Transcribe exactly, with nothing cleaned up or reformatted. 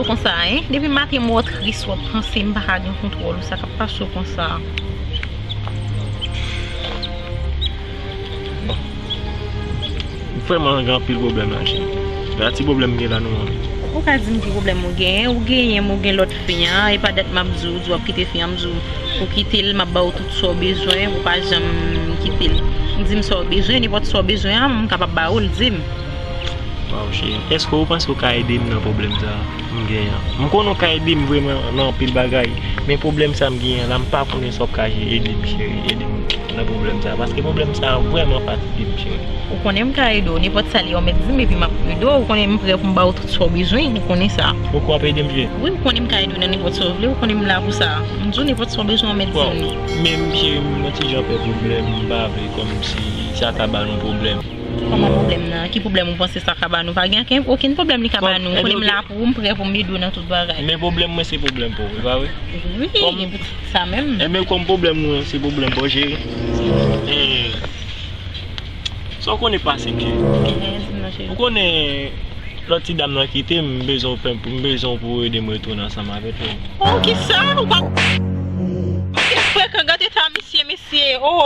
Konsa, en? Depi maten m wè w tris, w ap panse m pa ka gen kontwòl ou, sa k ap pase w konsa? Vrèman gen anpil pwoblèm la, cheri. Gade ti pwoblèm m gen la nou anvi. Ou ka di m ki pwoblèm ou genyen? Ou genyen m, ou gen lòt fi an, e pa dat m ap di w, di w ap kite fi an, m di w ou kite l, m ap ba w tout sa w bezwen, ou pa janm kite l. M di m sa w bezwen, nenpòt sa w bezwen an, m kapab ba ou l, di m. Waw, cheri, èske ou panse ou ka ede m nan pwoblèm sa m genyen an? M konnen ou ka ede m vrèman nan anpil bagay, men pwoblèm sa m genyen an la, m pa konnen sa w ap ka ede m, cheri, ede m nan pwoblèm sa, paske pwoblèm sa vrèman fatige m, cheri. Ou konnen m ka ede w, nenpòt sa l ye w mèt di m, epi m ap ede w, ou konnen m prè pou m ba w tout sa w bezwen, ou konnen sa. Ou kwè w ap ede m, cheri? Wi, ou konnen m ka ede w nan nenpòt sa w vle, ou konnen m la pou sa. M di w nenpòt sa w bezwen, w mèt di m li. Men, cheri, m yon ti jan pè pwoblèm, m pa vle kòmsi sa ta ba nou pwoblèm. Kòman pwoblèm nan? Ki pwoblèm ou panse sa ka ba nou? Pa gen okenn, okenn pwoblèm li ka ba nou. Ou konnen m la pou ou, m prè pou m ede w nan tout bagay. Men pwoblèm mwen se pwoblèm pa w, e pa vre? Wi, e pou sa menm. Enben, kòm pwoblèm mwen se pwoblèm pa w, cheri. E, sa w konnen pase m, cheri? Ou konnen lòt ti dam nan kite m, m bezwen w fè, m bezwen w pou w ede m retounen ansanm avèk li. Oh, kisa? Ou pa. Ou gen frekan, gade eta misye, mesye. Oh!